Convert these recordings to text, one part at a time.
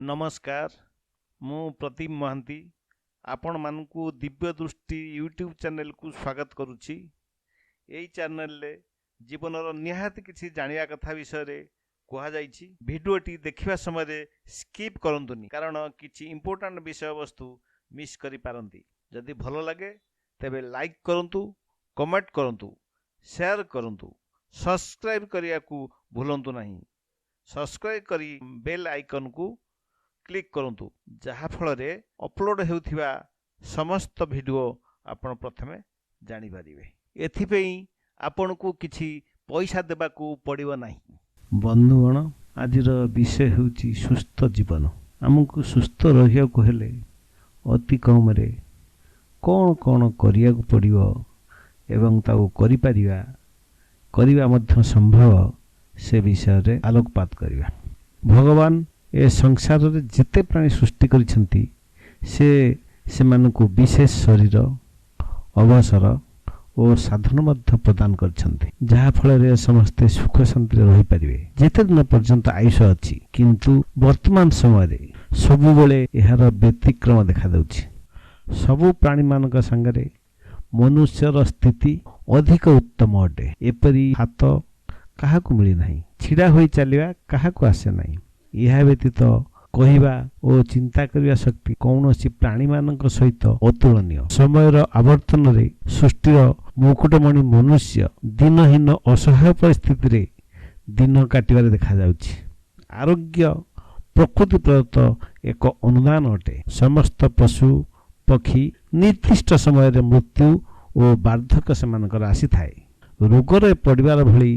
ନମସ୍କାର, ମୁଁ ପ୍ରଦୀପ ମହାନ୍ତି ଆପଣମାନଙ୍କୁ ଦିବ୍ୟ ଦୃଷ୍ଟି ୟୁଟ୍ୟୁବ୍ ଚ୍ୟାନେଲକୁ ସ୍ୱାଗତ କରୁଛି। ଏଇ ଚ୍ୟାନେଲରେ ଜୀବନର ନିହାତି କିଛି ଜାଣିବା କଥା ବିଷୟରେ କୁହାଯାଇଛି। ଭିଡ଼ିଓଟି ଦେଖିବା ସମୟରେ ସ୍କିପ୍ କରନ୍ତୁନି, କାରଣ କିଛି ଇମ୍ପୋର୍ଟାଣ୍ଟ ବିଷୟବସ୍ତୁ ମିସ୍ କରିପାରନ୍ତି। ଯଦି ଭଲ ଲାଗେ ତେବେ ଲାଇକ୍ କରନ୍ତୁ, କମେଣ୍ଟ କରନ୍ତୁ, ସେୟାର କରନ୍ତୁ, ସବସ୍କ୍ରାଇବ୍ କରିବାକୁ ଭୁଲନ୍ତୁ ନାହିଁ। ସବସ୍କ୍ରାଇବ୍ କରି ବେଲ୍ ଆଇକନ୍କୁ କ୍ଲିକ୍ କରନ୍ତୁ, ଯାହାଫଳରେ ଅପଲୋଡ଼ ହେଉଥିବା ସମସ୍ତ ଭିଡ଼ିଓ ଆପଣ ପ୍ରଥମେ ଜାଣିପାରିବେ। ଏଥିପାଇଁ ଆପଣଙ୍କୁ କିଛି ପଇସା ଦେବାକୁ ପଡ଼ିବ ନାହିଁ। ବନ୍ଧୁଗଣ, ଆଜିର ବିଷୟ ହେଉଛି ସୁସ୍ଥ ଜୀବନ। ଆମକୁ ସୁସ୍ଥ ରହିବାକୁ ହେଲେ ଅତି କମରେ କ'ଣ କ'ଣ କରିବାକୁ ପଡ଼ିବ ଏବଂ ତାକୁ କରିପାରିବା, କରିବା ମଧ୍ୟ ସମ୍ଭବ, ସେ ବିଷୟରେ ଆଲୋକପାତ କରିବା। ଭଗବାନ ଏ ସଂସାରରେ ଯେତେ ପ୍ରାଣୀ ସୃଷ୍ଟି କରିଛନ୍ତି, ସେ ସେମାନଙ୍କୁ ବିଶେଷ ଶରୀର, ଅବସର ଓ ସାଧନ ମଧ୍ୟ ପ୍ରଦାନ କରିଛନ୍ତି, ଯାହାଫଳରେ ସମସ୍ତେ ସୁଖ ଶାନ୍ତିରେ ରହିପାରିବେ ଯେତେ ଦିନ ପର୍ଯ୍ୟନ୍ତ ଆୟୁଷ ଅଛି। କିନ୍ତୁ ବର୍ତ୍ତମାନ ସମୟରେ ସବୁବେଳେ ଏହାର ବ୍ୟତିକ୍ରମ ଦେଖାଦେଉଛି। ସବୁ ପ୍ରାଣୀମାନଙ୍କ ସାଙ୍ଗରେ ମନୁଷ୍ୟର ସ୍ଥିତି ଅଧିକ ଉତ୍ତମ ଅଟେ। ଏପରି ହାତ କାହାକୁ ମିଳିନାହିଁ, ଛିଡ଼ା ହୋଇ ଚାଲିବା କାହାକୁ ଆସେ ନାହିଁ। ଏହା ବ୍ୟତୀତ କହିବା ଓ ଚିନ୍ତା କରିବା ଶକ୍ତି କୌଣସି ପ୍ରାଣୀମାନଙ୍କ ସହିତ ଅତୁଳନୀୟ। ସମୟର ଆବର୍ତ୍ତନରେ ସୃଷ୍ଟିର ମୁକୁଟମଣି ମନୁଷ୍ୟ ଦିନହୀନ ଅସହାୟ ପରିସ୍ଥିତିରେ ଦିନ କାଟିବାରେ ଦେଖାଯାଉଛି। ଆରୋଗ୍ୟ ପ୍ରକୃତି ପ୍ରଦତ୍ତ ଏକ ଅନୁଦାନ ଅଟେ। ସମସ୍ତ ପଶୁ ପକ୍ଷୀ ନିର୍ଦ୍ଦିଷ୍ଟ ସମୟରେ ମୃତ୍ୟୁ ଓ ବାର୍ଦ୍ଧକ୍ୟ ସେମାନଙ୍କର ଆସିଥାଏ। ରୋଗରେ ପଡ଼ିବାର ଭଳି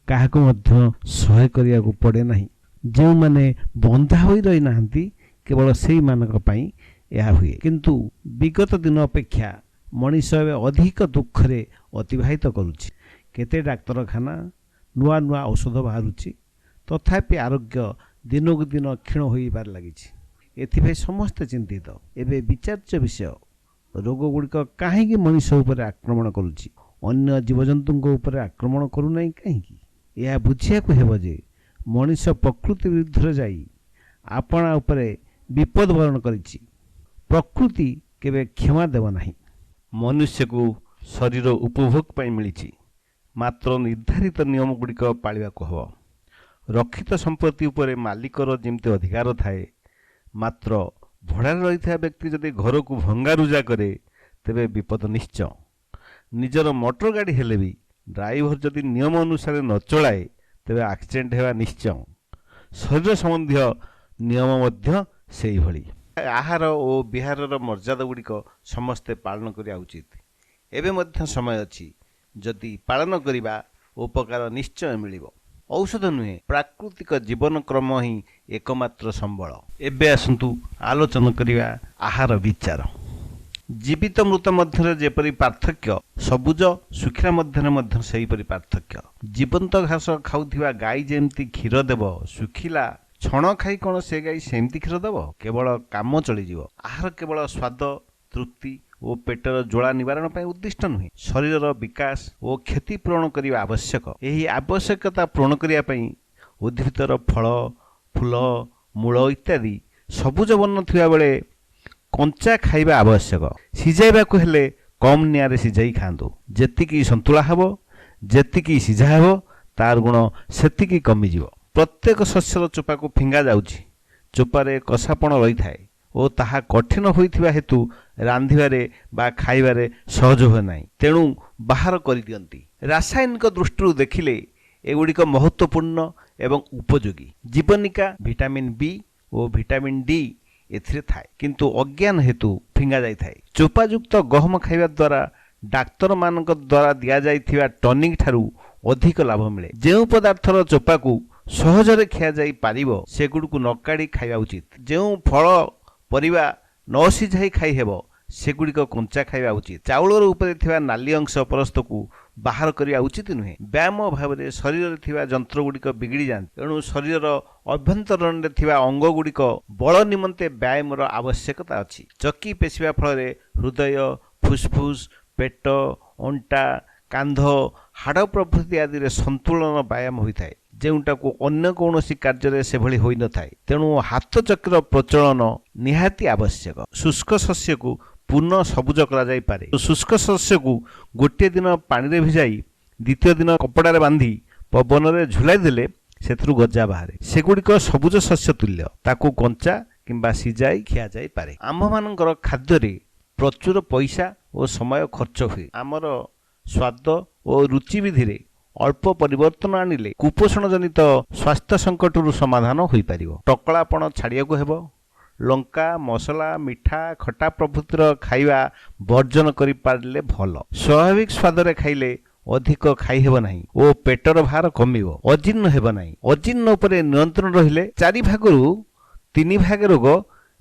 କାହାକୁ ମଧ୍ୟ ସହ୍ୟ କରିବାକୁ ପଡ଼େ ନାହିଁ। ଯେଉଁମାନେ ବନ୍ଧା ହୋଇ ରହିନାହାନ୍ତି, କେବଳ ସେଇମାନଙ୍କ ପାଇଁ ଏହା ହୁଏ। କିନ୍ତୁ ବିଗତ ଦିନ ଅପେକ୍ଷା ମଣିଷ ଏବେ ଅଧିକ ଦୁଃଖରେ ଅତିବାହିତ କରୁଛି। କେତେ ଡାକ୍ତରଖାନା, ନୂଆ ନୂଆ ଔଷଧ ବାହାରୁଛି, ତଥାପି ଆରୋଗ୍ୟ ଦିନକୁ ଦିନ କ୍ଷୀଣ ହୋଇବାରେ ଲାଗିଛି। ଏଥିପାଇଁ ସମସ୍ତେ ଚିନ୍ତିତ। ଏବେ ବିଚାର୍ଯ୍ୟ ବିଷୟ, ରୋଗଗୁଡ଼ିକ କାହିଁକି ମଣିଷ ଉପରେ ଆକ୍ରମଣ କରୁଛି, ଅନ୍ୟ ଜୀବଜନ୍ତୁଙ୍କ ଉପରେ ଆକ୍ରମଣ କରୁନାହିଁ କାହିଁକି? ଏହା ବୁଝିବାକୁ ହେବ ଯେ ମଣିଷ ପ୍ରକୃତି ବିରୁଦ୍ଧରେ ଯାଇ ଆପଣା ଉପରେ ବିପଦ ବରଣ କରିଛି। ପ୍ରକୃତି କେବେ କ୍ଷମା ଦେବ ନାହିଁ। ମନୁଷ୍ୟକୁ ଶରୀର ଉପଭୋଗ ପାଇଁ ମିଳିଛି, ମାତ୍ର ନିର୍ଦ୍ଧାରିତ ନିୟମଗୁଡ଼ିକ ପାଳିବାକୁ ହେବ। ରକ୍ଷିତ ସମ୍ପତ୍ତି ଉପରେ ମାଲିକର ଯେମିତି ଅଧିକାର ଥାଏ, ମାତ୍ର ଭଡ଼ାରେ ରହିଥିବା ବ୍ୟକ୍ତି ଯଦି ଘରକୁ ଭଙ୍ଗାରୁଜା କରେ ତେବେ ବିପଦ ନିଶ୍ଚୟ। ନିଜର ମଟର ଗାଡ଼ି ହେଲେ ବି ଡ୍ରାଇଭର ଯଦି ନିୟମ ଅନୁସାରେ ନ ଚଳାଏ ତେବେ ଆକ୍ସିଡେଣ୍ଟ ହେବା ନିଶ୍ଚୟ। ଶରୀର ସମ୍ବନ୍ଧୀୟ ନିୟମ ମଧ୍ୟ ସେଇଭଳି। ଆହାର ଓ ବିହାରର ମର୍ଯ୍ୟାଦା ଗୁଡ଼ିକ ସମସ୍ତେ ପାଳନ କରିବା ଉଚିତ। ଏବେ ମଧ୍ୟ ସମୟ ଅଛି, ଯଦି ପାଳନ କରିବା ଉପକାର ନିଶ୍ଚୟ ମିଳିବ। ଔଷଧ ନୁହେଁ, ପ୍ରାକୃତିକ ଜୀବନକ୍ରମ ହିଁ ଏକମାତ୍ର ସମ୍ବଳ। ଏବେ ଆସନ୍ତୁ ଆଲୋଚନା କରିବା ଆହାର ବିଚାର। ଜୀବିତ ମୃତ ମଧ୍ୟରେ ଯେପରି ପାର୍ଥକ୍ୟ, ସବୁଜ ଶୁଖିଲା ମଧ୍ୟରେ ମଧ୍ୟ ସେହିପରି ପାର୍ଥକ୍ୟ। ଜୀବନ୍ତ ଘାସ ଖାଉଥିବା ଗାଈ ଯେମିତି କ୍ଷୀର ଦେବ, ଶୁଖିଲା ଛଣ ଖାଇ କ'ଣ ସେ ଗାଈ ସେମିତି କ୍ଷୀର ଦେବ? କେବଳ କାମ ଚଳିଯିବ। ଆହାର କେବଳ ସ୍ୱାଦ, ତୃପ୍ତି ଓ ପେଟର ଜ୍ୱାଳା ନିବାରଣ ପାଇଁ ଉଦ୍ଦିଷ୍ଟ ନୁହେଁ, ଶରୀରର ବିକାଶ ଓ କ୍ଷତି ପୂରଣ କରିବା ଆବଶ୍ୟକ। ଏହି ଆବଶ୍ୟକତା ପୂରଣ କରିବା ପାଇଁ ଉଦ୍ଭିଦର ଫଳ, ଫୁଲ, ମୂଳ ଇତ୍ୟାଦି ସବୁଜ ବର୍ଣ୍ଣ ଥିବାବେଳେ କଞ୍ଚା ଖାଇବା ଆବଶ୍ୟକ। ସିଝାଇବାକୁ ହେଲେ କମ୍ ନିଆଁରେ ସିଝାଇ ଖାଆନ୍ତୁ। ଯେତିକି ସନ୍ତୁଳା ହେବ, ଯେତିକି ସିଝା ହେବ, ତାର ଗୁଣ ସେତିକି କମିଯିବ। ପ୍ରତ୍ୟେକ ଶସ୍ୟର ଚୋପାକୁ ଫିଙ୍ଗା ଯାଉଛି। ଚୋପାରେ କଷାପଣ ରହିଥାଏ ଓ ତାହା କଠିନ ହୋଇଥିବା ହେତୁ ରାନ୍ଧିବାରେ ବା ଖାଇବାରେ ସହଜ ହୁଏ ନାହିଁ, ତେଣୁ ବାହାର କରିଦିଅନ୍ତି। ରାସାୟନିକ ଦୃଷ୍ଟିରୁ ଦେଖିଲେ ଏଗୁଡ଼ିକ ମହତ୍ତ୍ୱପୂର୍ଣ୍ଣ ଏବଂ ଉପଯୋଗୀ। ଜୀବନିକା, ଭିଟାମିନ୍ ବି ଓ ଭିଟାମିନ୍ ଡି ଏଥିରେ ଥାଏ, କିନ୍ତୁ ଅଜ୍ଞାନ ହେତୁ ଫିଙ୍ଗା ଯାଇଥାଏ। ଚୋପାଯୁକ୍ତ ଗହମ ଖାଇବା ଦ୍ୱାରା ଡାକ୍ତରମାନଙ୍କ ଦ୍ୱାରା ଦିଆଯାଇଥିବା ଟନିକ୍ ଠାରୁ ଅଧିକ ଲାଭ ମିଳେ। ଯେଉଁ ପଦାର୍ଥର ଚୋପାକୁ ସହଜରେ ଖିଆଯାଇ ପାରିବ, ସେଗୁଡ଼ିକୁ ନ କାଢ଼ି ଖାଇବା ଉଚିତ। ଯେଉଁ ଫଳ ପରିବା ନ ସିଝାଇ ଖାଇହେବ, ସେଗୁଡ଼ିକ କଞ୍ଚା ଖାଇବା ଉଚିତ। ଚାଉଳର ଉପରେ ଥିବା ନାଲି ଅଂଶ ପରସ୍ତକୁ ବାହାର କରିବା ଉଚିତ ନୁହେଁ। ବ୍ୟାୟାମ ଅଭାବରେ ଶରୀରରେ ଥିବା ଯନ୍ତ୍ରଗୁଡ଼ିକ ବିଗିଡ଼ି ଯାଆନ୍ତି। ତେଣୁ ଶରୀରର ଅଭ୍ୟନ୍ତରୀଣରେ ଥିବା ଅଙ୍ଗଗୁଡ଼ିକ ବଳ ନିମନ୍ତେ ବ୍ୟାୟାମର ଆବଶ୍ୟକତା ଅଛି। ଚକି ପେଶିବା ଫଳରେ ହୃଦୟ, ଫୁସଫୁସ, ପେଟ, ଅଣ୍ଟା, କାନ୍ଧ, ହାଡ଼ ପ୍ରଭୃତି ଆଦିରେ ସନ୍ତୁଳନ ବ୍ୟାୟାମ ହୋଇଥାଏ। ଯେଉଁଟାକୁ ଅନ୍ୟ କୌଣସି କାର୍ଯ୍ୟରେ ସେଭଳି ହୋଇନଥାଏ। ତେଣୁ ହାତଚକିର ପ୍ରଚଳନ ନିହାତି ଆବଶ୍ୟକ। ଶୁଷ୍କ ଶସ୍ୟକୁ ପୁନଃ ସବୁଜ କରାଯାଇପାରେ। ଶୁଷ୍କ ଶସ୍ୟକୁ ଗୋଟିଏ ଦିନ ପାଣିରେ ଭିଜାଇ ଦ୍ୱିତୀୟ ଦିନ କପଡ଼ାରେ ବାନ୍ଧି ପବନରେ ଝୁଲାଇ ଦେଲେ ସେଥିରୁ ଗଜା ବାହାରେ। ସେଗୁଡ଼ିକ ସବୁଜ ଶସ୍ୟ ତୁଲ୍ୟ। ତାକୁ କଞ୍ଚା କିମ୍ବା ସିଝାଇ ଖିଆଯାଇପାରେ। ଆମ୍ଭମାନଙ୍କର ଖାଦ୍ୟରେ ପ୍ରଚୁର ପଇସା ଓ ସମୟ ଖର୍ଚ୍ଚ ହୁଏ। ଆମର ସ୍ୱାଦ ଓ ରୁଚିବିଧିରେ ଅଳ୍ପ ପରିବର୍ତ୍ତନ ଆଣିଲେ କୁପୋଷଣ ଜନିତ ସ୍ୱାସ୍ଥ୍ୟ ସଙ୍କଟରୁ ସମାଧାନ ହୋଇପାରିବ। ଟକଳାପଣ ଛାଡ଼ିବାକୁ ହେବ। ଲଙ୍କା, ମସଲା, ମିଠା, ଖଟା ପ୍ରଭୃତିର ଖାଇବା ବର୍ଜନ କରିପାରିଲେ ଭଲ। ସ୍ୱାଭାବିକ ସ୍ୱାଦରେ ଖାଇଲେ ଅଧିକ ଖାଇହେବ ନାହିଁ ଓ ପେଟର ଭାର କମିବ, ଅଜୀର୍ଣ୍ଣ ହେବ ନାହିଁ। ଅଜୀର୍ଣ୍ଣ ଉପରେ ନିୟନ୍ତ୍ରଣ ରହିଲେ 4 ଭାଗରୁ 3 ଭାଗ ରୋଗ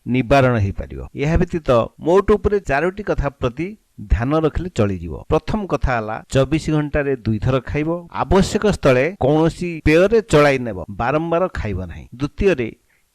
ନିବାରଣ ହୋଇପାରିବ। ଏହା ବ୍ୟତୀତ ମୋଟ ଉପରେ 4ଟି କଥା ପ୍ରତି ଧ୍ୟାନ ରଖିଲେ ଚଳିଯିବ। ପ୍ରଥମ କଥା ହେଲା 24 ଘଣ୍ଟାରେ 2 ଥର ଖାଇବ। ଆବଶ୍ୟକ ସ୍ଥଳେ କୌଣସି ପେୟରେ ଚଳାଇ ନେବ, ବାରମ୍ବାର ଖାଇବ ନାହିଁ। ଦ୍ୱିତୀୟରେ,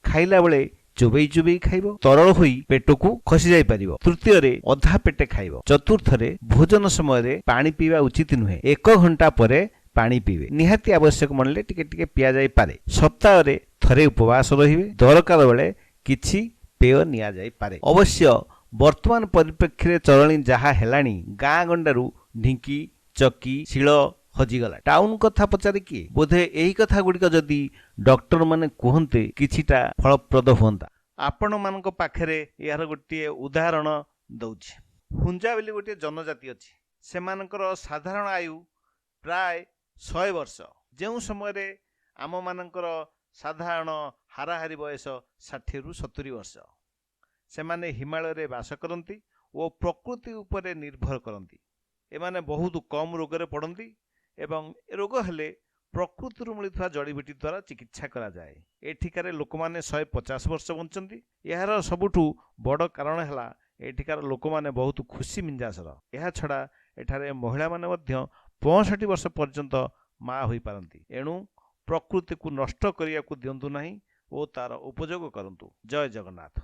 ଖାଇଲା ବେଳେ ଚୋବେଇ ଚୋବେଇ ଖାଇବ, ତରଳ ହୋଇ ପେଟକୁ ଖସି ଯାଇପାରିବ। ତୃତୀୟରେ, ଅଧା ପେଟେ ଖାଇବ। ଚତୁର୍ଥରେ, ଭୋଜନ ସମୟରେ ପାଣି ପିଇବା ଉଚିତ ନୁହେଁ, 1 ଘଣ୍ଟା ପରେ ପାଣି ପିଇବେ। ନିହାତି ଆବଶ୍ୟକ ମଣିଲେ ଟିକେ ଟିକେ ପିଆଯାଇପାରେ। ସପ୍ତାହରେ ଥରେ ଉପବାସ ରହିବେ। ଦରକାର ବେଳେ କିଛି ପେୟ ନିଆଯାଇପାରେ। ଅବଶ୍ୟ ବର୍ତ୍ତମାନ ପରିପ୍ରେକ୍ଷୀରେ ଚଳଣି ଯାହା ହେଲାଣି, ଗାଁ ଗଣ୍ଡାରୁ ଢିଙ୍କି, ଚକି, ଶିଳ ହଜିଗଲା। ଟାଉନ କଥା ପଚାରେ କିଏ? ବୋଧେ ଏହି କଥା ଗୁଡ଼ିକ ଯଦି ଡକ୍ଟରମାନେ କୁହନ୍ତେ କିଛିଟା ଫଳପ୍ରଦ ହୁଅନ୍ତା। ଆପଣମାନଙ୍କ ପାଖରେ ଏହାର ଗୋଟିଏ ଉଦାହରଣ ଦେଉଛି। ହୁଞ୍ଜା ବୋଲି ଗୋଟିଏ ଜନଜାତି ଅଛି। ସେମାନଙ୍କର ସାଧାରଣ ଆୟୁ ପ୍ରାୟ 100 ବର୍ଷ, ଯେଉଁ ସମୟରେ ଆମମାନଙ୍କର ସାଧାରଣ ହାରାହାରି ବୟସ 60ରୁ 70 ବର୍ଷ। ସେମାନେ ହିମାଳୟରେ ବାସ କରନ୍ତି ଓ ପ୍ରକୃତି ଉପରେ ନିର୍ଭର କରନ୍ତି। ଏମାନେ ବହୁତ କମ୍ ରୋଗରେ ପଡ଼ନ୍ତି ଏବଂ ରୋଗ ହେଲେ ପ୍ରକୃତିରୁ ମିଳୁଥିବା ଜଡ଼ିବୁଟି ଦ୍ୱାରା ଚିକିତ୍ସା କରାଯାଏ। ଏଠିକାରେ ଲୋକମାନେ 150 ବର୍ଷ ବଞ୍ଚନ୍ତି। ଏହାର ସବୁଠୁ ବଡ଼ କାରଣ ହେଲା ଏଠିକାର ଲୋକମାନେ ବହୁତ ଖୁସି ମିଞ୍ଜାସର। ଏହାଛଡ଼ା ଏଠାରେ ମହିଳାମାନେ ମଧ୍ୟ 65 ବର୍ଷ ପର୍ଯ୍ୟନ୍ତ ମା ହୋଇପାରନ୍ତି। ଏଣୁ ପ୍ରକୃତିକୁ ନଷ୍ଟ କରିବାକୁ ଦିଅନ୍ତୁ ନାହିଁ ଓ ତାର ଉପଯୋଗ କରନ୍ତୁ। ଜୟ ଜଗନ୍ନାଥ।